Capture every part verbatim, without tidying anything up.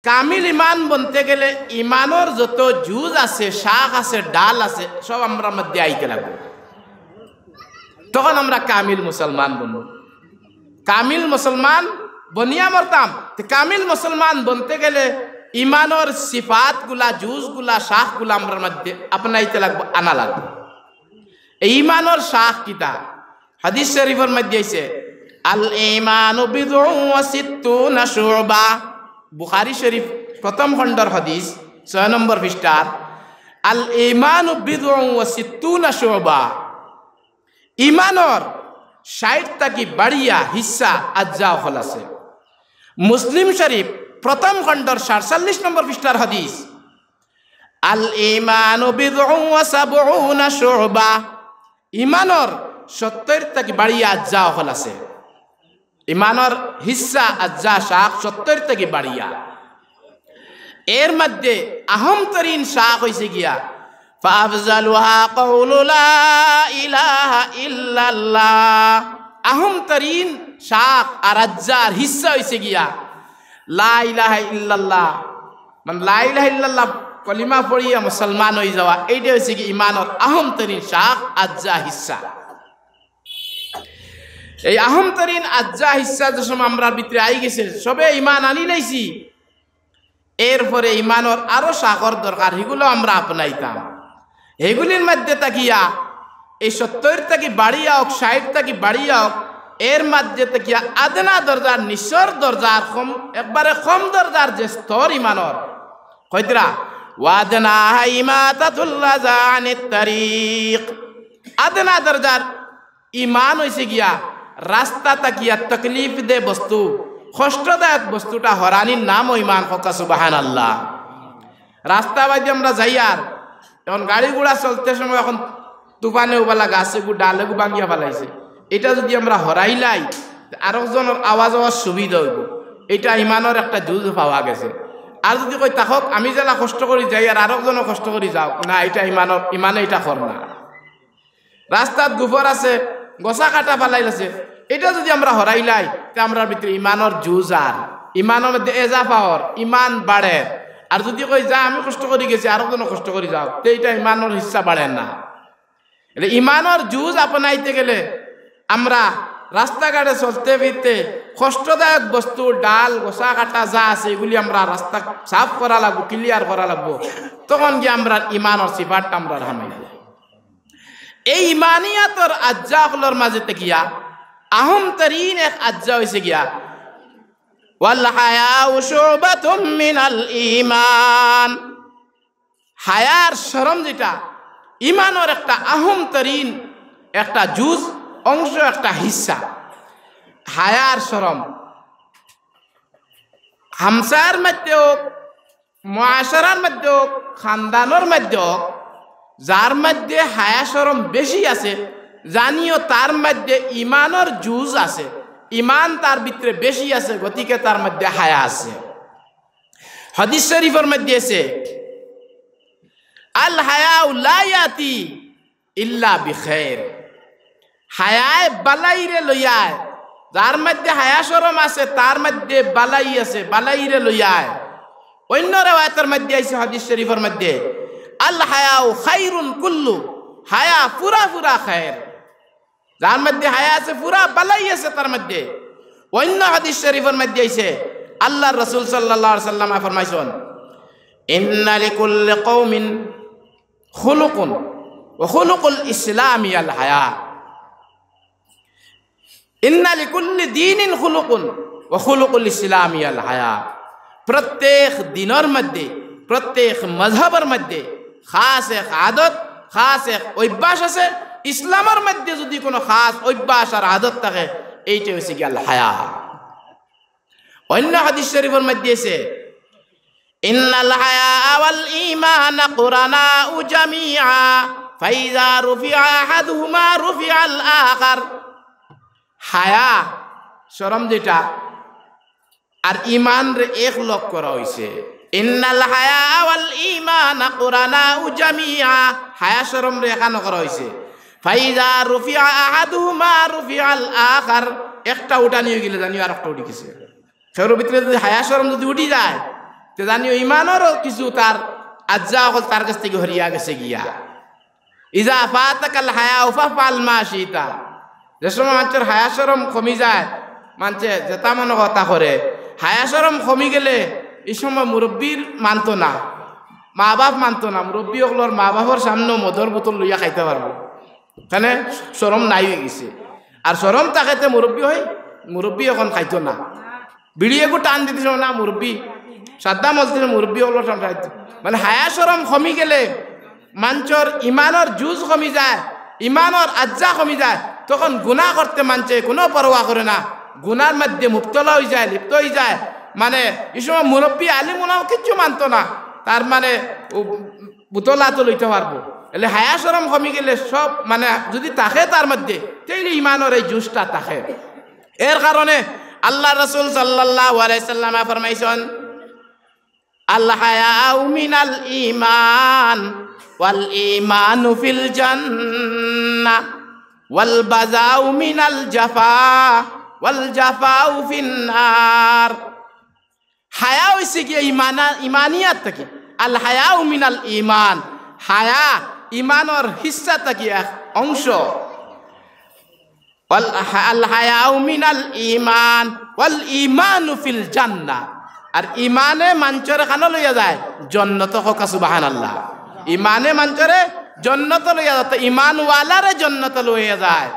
কামিল ইমান বনতে গেলে ইমানর যত জুজ আছে, শাখ আছে, ডাল আছে, সব আমরার মধ্যে আইতে লাগবো। তখন আমরা কামিল মুসলমান বনবো। কামিল মুসলমান বনিয়া মরতাম। তে কামিল মুসলমান বনতে গেলে ইমানর সিফাতগুলা, জুজগুলা, শাখগুলা আমরার মধ্যে আপনাইতে লাগবো, আনা লাগবো। এই ইমানর শাখ কিতা? হাদিস শরীফর মধ্যে আইছে, "আল ঈমানু বিদউন ওয়া সিত্তুনা শুবা।" বুখারী শরীফ প্রথম খণ্ডর হাদিস, ছয় নম্বর পৃষ্ঠার, "আল ঈমানু বিদউন ওয়া সিত্তুনা শুবা।" ইমানর ষাইট থাকি বাড়িয়া হিস্সা আজ্জা অকল আছে। মুসলিম শরীফ প্রথম খণ্ডর সাতচল্লিশ নম্বর পৃষ্ঠার হাদিস, "আল ঈমানু বিদউন ওয়া সাবউনা শুবা।" ইমানর সত্তইর থাকি বাড়িয়া আজ্জা অকল আছে। ইমানর হিস্সা আজ্জা শাখ সত্তইর থাকি বাড়িয়া। এর মধ্যে আহমতরিন শাখ অইছে গিয়া, "ফাআফজালুহা কাউলু লা ইলাহা ইল্লাল্লাহ।" আহমতরিন শাখ আর আজ্জার হিস্সা অইছে গিয়া, লা ইলাহা ইল্লাল্লাহ, মানে লা ইলাহা ইল্লাল্লাহ কলিমা পড়িয়া মুসলমান অই যাওয়া, এইটা অইছে কি ইমানর আহমতরিন শাখ, আজ্জা হিস্সা। এই আহমতরিন আজ্জা হিস্সা যে সময় আমরার ভিতরে আই গেছে, সবে ইমান আনি লাইছি, এরপরে ইমানর আরো শাখর দরকার, হিগুলো আমরা আপনাইতাম। হিগুলির মধ্যে থাকিয়া এই সত্তইর থাকি বাড়িয়া অউক, ষাইট থাকি বাড়িয়া অউক, এর মধ্যে থাকিয়া আদনা দরজার, নিচর দরজার, কম, একবারে কম দরজার যে স্তর ইমানর, কইতরা, "ওয়াদনাহা ইমাতাতুল আযা আনিত তারিক।" আদনা দরজার ইমান অইছে গিয়া রাস্তা থাকিয়া তকলিফ দে বস্তু, কষ্টদায়ক বস্তুটা হরানির নামও ইমান। কউক্কা সুবহানাল্লাহ। রাস্তা বায়দি আমরা যাইয়ার, এখন গাড়ি ঘোড়া চলতে সময় এখন তুফানে উবালা গাছ এগু ডাল এগু ভাঙ্গিয়া ফালাইছে, এটা যদি আমরা হরাইলাই, তে আরকজনর আওয়া যাওয়ার সুবিধা অইবো। এটা ইমানর একটা জুজ পাওয়া গেছে। আর যদি কই, "থাকউক, আমি যেলা কষ্ট করি যাইয়ার আরকজনও কষ্ট করি যাউক", না, এটা ইমানর, ইমানে এটা কর না। রাস্তাত গোবর আছে, গছা কাটা ফালাইল আছে, এটা যদি আমরা হরাইলাই, তে আমরার ভিতরে ইমানর জুজ আর ইমানর মধ্যে এজাফা অর, ইমান বাড়ের। আর যদি কই, "যা, আমি কষ্ট করি গেছি, আরকজনও কষ্ট করি যাউক", তে এটা ইমানর হিস্সা বাড়ের না। এলে ইমানর জুজ আপনাইতে গেলে আমরা রাস্তাঘাটে চলতে ফিরতে কষ্টদায়ক বস্তু, ডাল, গছা কাটা যা আছে, এগুলি আমরা রাস্তা সাফ করা লাগবো, ক্লিয়ার করা লাগবো। তখন গিয়া আমরার ইমানর সিফাতটা আমরার হামাইবো। এই ইমানিয়াতর আজ্জা অকলর মাঝে থাকিয়া আহমতরিন এক আজ্জা অইছে গিয়া, "ওয়াল হায়াউ শুবাতুম মিনাল ঈমান।" হায়ার শরম যেটা ইমানর একটা আহমতরিন একটা জুজ, অংশ, একটা হিস্সা। হায়ার শরম হামসার মধ্যে অউক, মুআশারার মধ্যে অউক, খানদানর মধ্যে অউক, যার মধ্যে হায়া শরম বেশি আছে, জানিও তার মধ্যে ইমানর জুজ আছে, ইমান তার ভিতরে বেশি আছে, গতিকে তার মধ্যে হায়া আছে। হাদিস শরীফর মধ্যে আছে, "আল হায়াউ লা ইয়াতি ইল্লা বিখাইর।" হায়ায় বালাইরে লইয়ায়, যার মধ্যে হায়া শরম আছে, তার মধ্যে বালাই আছে, বালাইরে লইয়ায়। অন্য রেওয়ায়াতর মধ্যে আইছে হাদিস শরীফর মধ্যে, "আল হায়াউ খাইরুন কুল্লু", হায়া পুরা পুরা খায়ের। যার মধ্যে হায়া আছে, পুরা বালাই আছে তার মধ্যে। অন্য হাদিস শরীফর মধ্যে আইছে, আল্লাহর রাসূল সাল্লাল্লাহু আলাইহি ওয়াসাল্লাম ফরমাইছন, "ইন্না লিকুল্লি কওমিন খুলুকুন ওয়া খুলুকুল ইসলামি আল হায়া।" "ইন্না লিকুল্লি দীনিন খুলুকুন ওয়া খুলুকুল ইসলামি আল হায়া।" প্রত্যেক দিনর মধ্যে, প্রত্যেক মজহবর মধ্যে খাস এক আদত, খাস এক অভ্যাস আছে। ইসলামর মধ্যে যদি কোনো খাস অভ্যাস আর আদত থাকে, এইটা অইছে গিয়া আল হায়া। অন্য হাদিস শরীফর মধ্যে আছে, "ইন্নাল হায়া ওয়াল ঈমানা কুরানাউ জামিআ, ফাইযা রুফিআ আহাদুহুমা রুফিআল আখার।" হায়া, শরম যেটা, আর ইমানরে এক লগ করা অইছে। "ইন্নাল হায়া ওয়াল ঈমানা কুরানাউ জামিআ", হায়া শরমরে এখানো করা অইছে। "ফাইযা রুফিআ আহাদুহুমা রুফিআল আখার", একটা উঠানি অইগেলে জানিও আরকটা উঠি গেছে। কেউর ভিতরে যদি হায়া শরম যদি উঠি যায়, তে জানিও ইমানরও কিছু তার আজ্জা অকল তার গেছ থাকি হরিয়া গেছে গিয়া। ইজা ফাতাকাল হায়াউ ফাফআল মা শিতা। যে সময় মানষর হায়া শরম কমি যায়, মানষে যেতা মনে অয় অতা করে, হায়া শরম কমি গেলে ই সময় মুরব্বির মানতো না, মা-বাফ মানতো না। মুরব্বি অকলর মা-বাফর সামনেও মদর বোতল লইয়া খাইতা পারবো, কেনে শরম নাই অইগেছে। আর শরম থাকতে মুরব্বি অয়, মুরব্বি অখন খাইতো না। বিড়ি এগু টান দিতে সময় না মুরব্বি, সাদ্দা মলতে সময় মুরব্বি অকলর সামনে খাইতো। মানে হায়া শরম কমি গেলে মানষর ইমানর জুজ কমি যায়, ইমানর আজ্জা কমি যায়, তখন গুনা করতে মানষে কুনু পরোয়া করে না, গুনার মধ্যে মুবতলা অইযায়, লিপ্ত অইযায়। মানে ই সময় মুরব্বি আলিম উলামাও কিচ্ছু মানতো না, তার মানে ও বোতল আতো লইতা পারবো। এলে হায়া শরম কমি গেলে সব মানে যুদি থাকে তার মধ্যে, তাইলে ইমানর এই জুজটা থাকে। এর কারণে আল্লার রাসুল সাল্লাল্লাহু আলাইহি ওয়াসাল্লামে ফরমাইছইন, "আল হায়াউ মিনাল ঈমান, ওয়াল ঈমানু ফিল জান্নাহ, ওয়াল বাযাউ মিনাল জাফা, ওয়াল জাফাউ ফিন নার।" হায়া অইছে গিয়া ইমানা-, ইমানিয়াত থাকি। আল হায়াউ মিনাল ঈমান, হায়া ইমানর হিস্সা থাকি এক অংশ। ওয়াল হা-, আল হায়াউ মিনাল ঈমান, ওয়াল ঈমানু ফিল জান্নাহ। আর ইমানে মানষরে কানো লইয়া যায়? জন্নতো। কউক্কা সুবহানাল্লাহ। ইমানে মানষরে জন্নতো লইয়া যায়, তো ইমানওয়ালারে জন্নতো লইয়া যায়।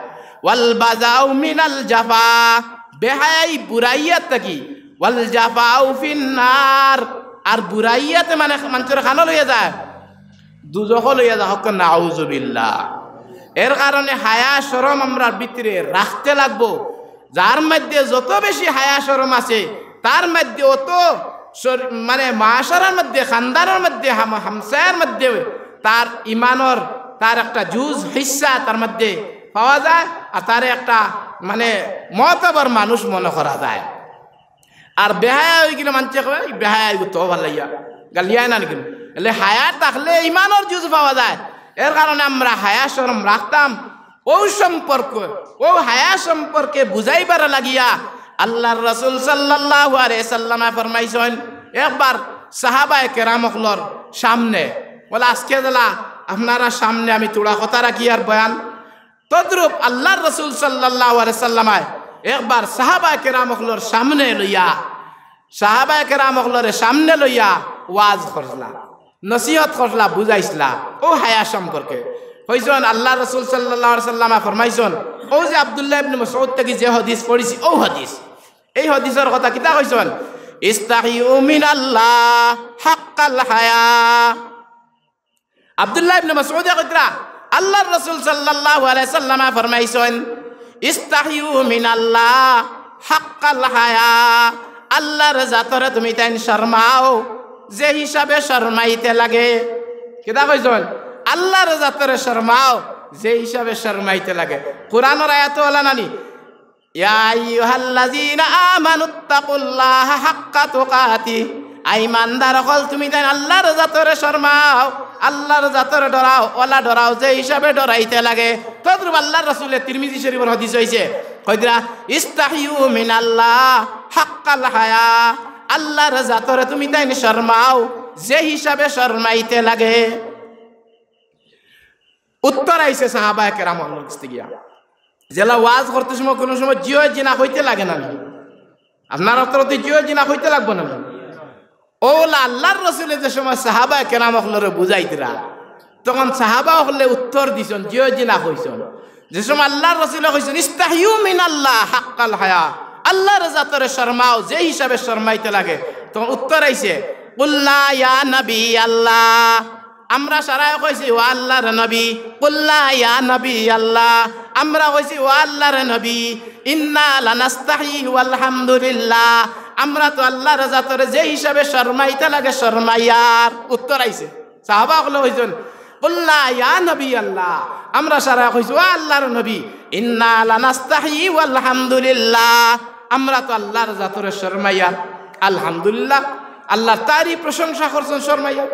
ওয়াল বাযাউ মিনাল জাফা, বেহায়াই বুরাইয়াত থাকি। ওয়াল জাফাউ ফিন নার, আর বুরাইয়াতে মানে মানষরে কানো লইয়া যায়? দুজখো লইয়া যায়। কউক্কা নাউজুবিল্লাহ। এর কারণে হায়া শরম আমরার ভিতরে রাখতে লাগবো। যার মধ্যে যত বেশি হায়া শরম আছে, তার মধ্যে অত শর-, মানে মাশারার মধ্যে, খানদানর মধ্যে, হাম-, হামসায়ার মধ্যে তার ইমানর, তার একটা জুজ হিস্সা তার মধ্যে পাওয়া যায়, আর তারে একটা মানে মতবর মানুষ মনে করা যায়। আর বেহায়া অইগেলে মানষে কয়, "ই বেহায়া অইগু তো ভালাইয়া, গালিয়ায় না নি কিনু।" এলে হায়া থাকলে ইমানর জুজ পাওয়া যায়। এর কারণে আমরা হায়া শরম রাখতাম। অউ সম্পর্কে, অউ হায়া সম্পর্কে বুঝাইবার লাগিয়া আল্লার রাসুল সাল্লাল্লাহু আলাইহি ওয়াসাল্লামে ফরমাইছইন, একবার সাহাবায়ে কেরাম অকলর সামনে, বলে, "আজকে যেলা আপনারার সামনে আমি থুড়া কথা রাখিয়ার বয়ান।" তদ্রূপ আল্লার রাসুল সাল্লাল্লাহু আলাইহি ওয়াসাল্লামে একবার সাহাবায়ে কেরাম অকলর সামনে লইয়া, সাহাবায়ে কেরাম অকলরে সামনে লইয়া ওয়াজ করলা, নসিহত করলা, বুঝাইছলা অউ হায়া সম্পর্কে। কইছইন আল্লার রাসুল সাল্লাল্লাহু আলাইহি ওয়াসাল্লামে ফরমাইছইন, অউ যে আব্দুল্লাহ ইবনে মাসউদ থাকি যে হাদিস পড়ছি, অউ হাদিস, এই হাদিসর কথা কিতা কইছইন? "ইস্তাহিউ মিনাল্লাহ হাক্কাল হায়া।" আব্দুল্লাহ ইবনে মাসউদে কইতরা, আল্লার রাসুল সাল্লাল্লাহু আলাইহি ওয়াসাল্লামে ফরমাইছইন, "ইস্তাহিউ মিনাল্লাহ হাক্কাল হায়া।" আল্লার জাতরে তুমিতাইন শরমাও, যে হিসাবে শরমাইতে লাগে। কিতা কইছইন? আল্লার জাতরে শরমাও, যে হিসাবে শরমাইতে লাগে। কুরআনর আয়াতো অলা না নি, "ইয়া আইয়ুহাল্লাযীনা আমানুত্তাকুল্লাহা হাক্কা তুকাতিহ।" আই ইমানদার অকল, তুমিতাইন আল্লার জাতরে শরমাও, আল্লার জাতরে ডরাও, অলা ডরাও যে হিসাবে ডরাইতে লাগে। তদ্রূপ আল্লার রাসুলে, তিরমিজি শরিফর হাদিস অইছে, কইতরা, "ইস্তাহিউ মিনাল্লাহ হাক্কাল হায়া।" আল্লার জাতরে তুমিতাইন শরমাও, যে হিসাবে শরমাইতে লাগে। উত্তর আইছে সাহাবায়ে কেরাম অকলর গেছ থাকি গিয়া। যেলা ওয়াজ করতে সময় কুনু সময় জি অয় জি না কইতে লাগে না নি? আপনার অন্তরতে জি অয় জি না কইতে লাগবো না নি? অউলা আল্লার রাসুলে যে সময় সাহাবায়ে কেরাম অকলরে বুঝাইতরা, তখন সাহাবা অকলে উত্তর দিছইন, জি অয় জি না কইছইন। যে সময় আল্লার রাসুলে কইছইন, "ইস্তাহিউ মিনাল্লাহ হাক্কাল হায়া", আল্লার জাতরে শরমাও, যে হিসাবে শরমাইতে লাগে, তখন উত্তর আইছে, "কুলনা ইয়া নবী আল্লাহ।" আমরা সারায় কইছি, "ও আল্লার নবী।" "কুলনা ইয়া নবী আল্লাহ।" আমরা কইছি, "ও আল্লার নবী, ইন্না লানাস্তাহি ওয়াল হামদুলিল্লাহ।" আমরা তো আল্লার জাতরে যে হিসাবে শরমাইতে লাগে শরমাইয়ার। উত্তর আইছে, সাহাবা অকলে কইছইন, "কুলনা ইয়া নবী আল্লাহ।" আমরা সারায় কইছি, "ও আল্লার নবী, ইন্না লানাস্তাহি ওয়াল হামদুলিল্লাহ।" আমরা তো আল্লার জাতরে শরমাইয়ার। আলহামদুলিল্লাহ, আল্লার তারিফ প্রশংসা করছইন শরমাইয়ার।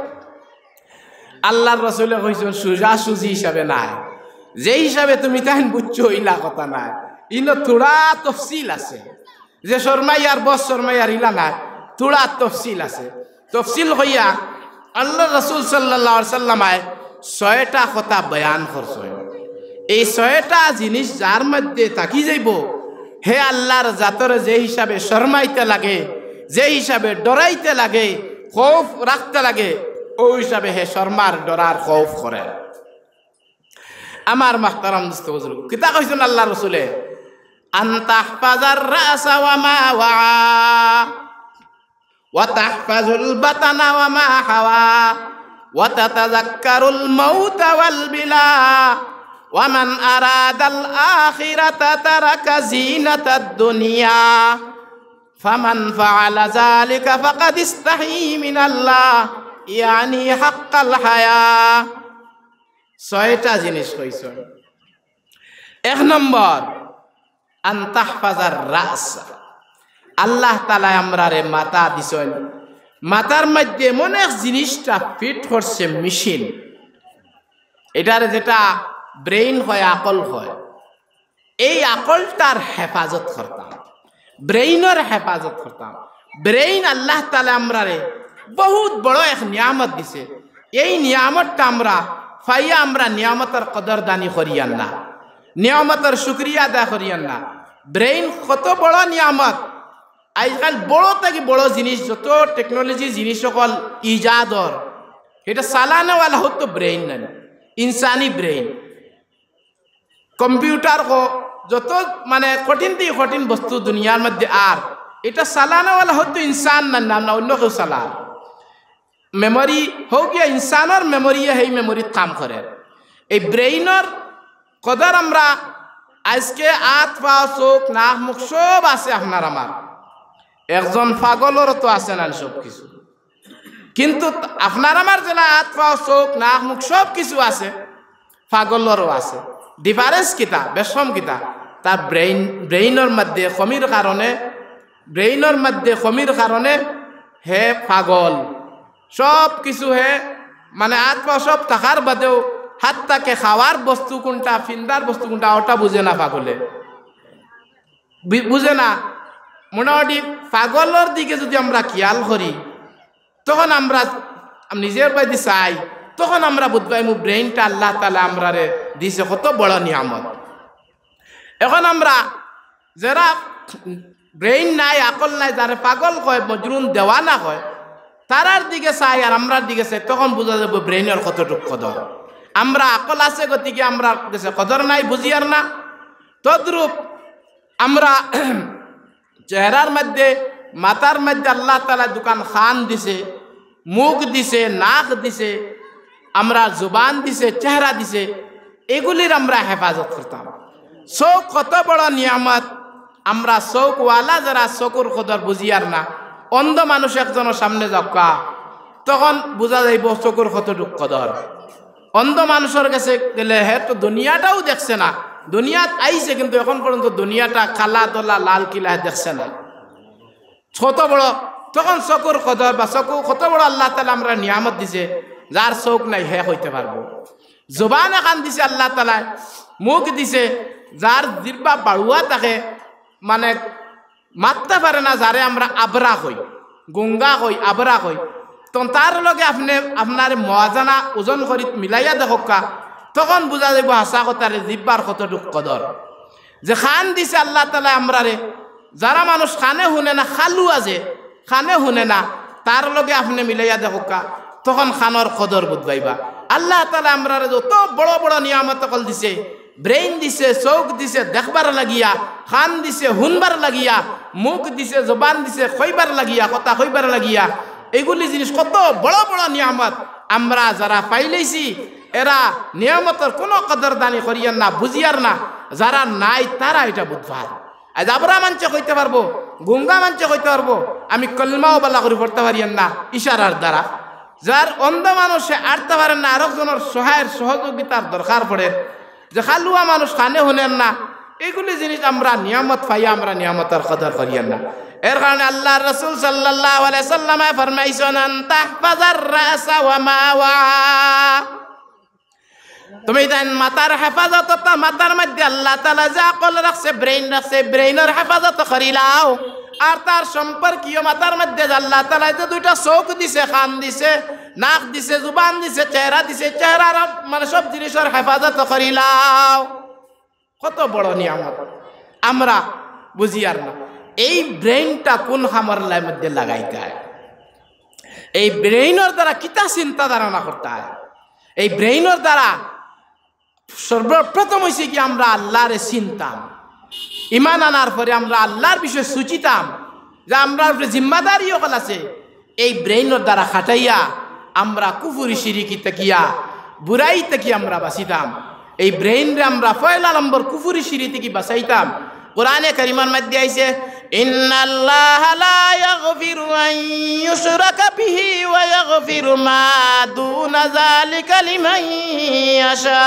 আল্লার রাসুলে কইছইন, "সুজাসুজি হিসাবে নায়, যে হিসাবে তুমিতাইন বুঝছো, ইলা কথা নায়, ইনো থুড়া তফসিল আছে, যে শরমাইয়ার বস শরমাইয়ার ইলা নায়, থুড়া তফসিল আছে।" তফসিল কইয়া আল্লার রসুল সাল্লাল্লাহু আলাইহি ওয়াসাল্লামে ছয়টা কথা বয়ান করছইন। এই ছয়টা জিনিস যার মধ্যে থাকি যাইবো, হে আল্লার জাতরে যে হিসাবে শরমাইতে লাগে, যে হিসাবে ডরাইতে লাগে, খৌফ রাখতে লাগে, অউ হিসাবে হে শরমার, ডরার, খৌফ করের। আমার মুহতারাম দোস্ত বুজুর্গ, কিতা কইছইন আল্লার রসুলে? আন তাহফাজার রাসা ওয়া মা ওয়া, ওয়া তাহফাজুল বাতানা ওয়া মা হাওয়া, ওয়া তাতাযাক্কারুল মাউতা ওয়াল বিলা, ওয়া মান আরাদাল আখিরাতা তারাকা যিনাতাদ দুনিয়া, ফামান ফাআলা যালিকা ফাকাদ ইস্তাহি মিনাল্লাহ, ইয়ানি হাক্কাল হায়া। ছয়টা জিনিস কইছইন। এক নম্বর, আন তাহফাজার রাস। আল্লাহ তাআলায় আমরারে মাথা দিছইন, মাথার মধ্যে এমন এক জিনিসটা ফিট করছে মেশিন, এটারে যেটা ব্রেইন কয়, আকল কয়, এই আকলটার হেফাজত করতাম, ব্রেইনর হেফাজত করতাম। ব্রেইন আল্লাহ তাআলায় আমরারে বহুত বড় এক নিয়ামত দিছে। এই নিয়ামতটা আমরা পাইয়া আমরা নিয়ামতর কদরদানি করিয়ার না, নিয়ামতর শুকরিয়া আদায় করিয়ার না। ব্রেইন কত বড় নিয়ামত। আজকাল বড় থাকি বড় জিনিস, যত টেকনোলজি জিনিস অকল ইজাদ অর, এটা চালানেওয়ালা হতো ব্রেইন নানি, ইনসানি ব্রেইন। কম্পিউটার কো, যত মানে কঠিন থাকি কঠিন বস্তু দুনিয়ার মধ্যে, আর এটা চালানেওয়ালা হতো ইনসান নানি, না, না অন্য কেউ চালার। মেমোরি হউক গিয়া ইনসানর মেমোরিয়ে হেই মেমোরিত কাম করের। এই ব্রেইনর কদর আমরা আজকে আত, পাও, চোখ, নাক, মুখ সব আছে আপনার আমার। একজন পাগলরও তো আছে না সব কিছু, কিন্তু আপনার আমার যেলা আত, পাও, চোখ, নাক, মুখ সব কিছু আছে, পাগলরও আছে। ডিফারেন্স কিতা, বেশকম কিতা? তার ব্রেইন, ব্রেইনর মধ্যে কমির কারণে, ব্রেইনর মধ্যে কমির কারণে হে পাগল। সব কিছু হে, মানে, আত পাও সব থাকার বাদেও, হাত্তাকে খাওয়ার বস্তু কোনটা, ফিন্দার বস্তু কোনটা, ওটা বুঝে না পাগলে, বি-, বুঝে না। মোটামুটি পাগলর দিকে যদি আমরা খেয়াল করি, তখন আমরা নিজর বায়দি চাই, তখন আমরা বুঝবাইমু ব্রেইনটা আল্লাহ তাআলায় আমরারে দিছে কত বড় নিয়ামত। এখন আমরা যেরা ব্রেইন নাই, আকল নাই, যারে পাগল কয়, মজনুন দেওয়ানা কয়, তারার দিকে চাই আর আমরার দিকে চাই, তখন বুঝা যাইবো ব্রেইনর কতটুক কদর। আমরা আকল আছে গতিকে আমরার গেছে কদর নাই, বুঝিয়ার না। তদ্রূপ আমরা চেহারার মধ্যে, মাথার মধ্যে আল্লাহ তাআলায় দুখান কান দিছে, মুখ দিছে, নাক দিছে, আমরার জুবান দিছে, চেহারা দিছে, এগুলির আমরা হেফাজত করতাম। চোখ কত বড় নিয়ামত, আমরা চোখওয়ালা যেরা চকুর কদর বুঝিয়ার না। অন্ধ মানুষ একজনর সামনে যাউক্কা, তখন বুঝা যাইবো চকুর কতটুক কদর। অন্ধ মানুষর গেছে গেলে হে তো দুনিয়াটাও দেখছে না, দুনিয়াত আইছে কিন্তু এখন পর্যন্ত দুনিয়াটা কালা ধলা লাল কিলা দেখছে না। কত বড়, তখন চকুর কদর বা চকু কত বড় আল্লাহ তাআলায় আমরারে নিয়ামত দিছে, যার চোখ নাই হে কইতে পারবো। জুবান এখান দিছে আল্লাহ তাআলায়, মুখ দিছে, যার জিব্বা বাড়ুয়া থাকে, মানে মাততে পারে না, যারে আমরা আবরা কই, গুঙ্গা কই, আবরা কই, তখন তার লগে আপনে আপনার মওয়াজানা ওজন করি মিলাইয়া দেখউক্কা, তখন বুঝা যাইবো হাছা কথারে জিব্বার কতটুক কদর। যে কান দিছে আল্লাহ তাআলায় আমরারে, যারা মানুষ কানে হুনে না, কালু আছে, কানে হুনে না, তার লগে আপনে মিলাইয়া দেখউক্কা, তখন কানর কদর বুঝবাইবা। আল্লাহ তাআলায় আমরারে যত বড় বড় নিয়ামত অকল দিছে, ব্রেইন দিছে, চোখ দিছে দেখবার লাগিয়া, কান দিছে হুনবার লাগিয়া, মুখ দিছে, জবান দিছে কইবার লাগিয়া, কথা কইবার লাগিয়া, এগুলি জিনিস কত বড় বড় নিয়ামত। আমরা যারা পাইলাইছি, এরা নিয়ামতর কোনো কদরদানি করিয়ার না, বুঝিয়ার না। যারা নাই, তারা এটা বুঝবার। আইজ আবরা মানষে কইতে পারবো, গুঙ্গা মানষে কইতে পারবো, আমি কলমাও বালা করি পড়তে পারিয়ার না, ইশারার দ্বারা। যার অন্ধ মানুষ, হে আটতে পারের না, আরক জনর সহায়র সহযোগিতার দরকার পড়ের, যে কালুয়া মানুষ কানে হুনের না, এগুলি জিনিস আমরা নিয়ামত পাইয়া আমরা নিয়ামতর কদর করিয়ার না। এর কারণে আল্লার রসুল সাল্লাল্লাহু আলাইহি ওয়াসাল্লামে ফরমাইছইন, "আন তাহফাজার রাসা ওয়া মা ওয়া।" তুমি তাইন মাথার হেফাজত, তা মাথার মধ্যে আল্লাহ তাআলায় যে আকল রাখছে, ব্রেইন রাখছে, ব্রেইনর হেফাজত করিলাও। আর তার সম্পর্কীয় মাথার মধ্যে যে আল্লাহ তাআলায় যে দুইটা চোখ দিছে, কান দিছে, নাক দিছে, জুবান দিছে, চেহারা দিছে, চেহারার মানে সব জিনিসর হেফাজত করিলাও। কত বড় নিয়ামত, আমরা বুঝিয়ার না। এই ব্রেইনটা কোন কামর মধ্যে লাগাইতায়, এই ব্রেইনর দ্বারা কিতা চিন্তা ধারণা করতায়, এই ব্রেইনর দ্বারা সর্বপ্রথম অইছে কি আমরা আল্লাহরে চিনতাম, ইমান আনার পরে আমরা আল্লাহর বিষয়ে সুচিতাম যে আমরার উপরে জিম্মাদারি অকল আছে। এই ব্রেইনর দ্বারা খাটাইয়া আমরা কুফুরি শিরিকি থাকিয়া, বুরাই থাকি আমরা বাঁচিতাম। এই ব্রেইনরে আমরা পয়লা নম্বর কুফুরি শিরিকি থাকি বাঁচাইতাম। কোরআনে কারিমর মধ্যে আইছে, "ইন্নাল্লাহা লা ইয়াগফিরু আন ইউশরাকা বিহি ওয়া ইয়াগফিরু মা দুনা যালিকা লিমান ইয়াশা।"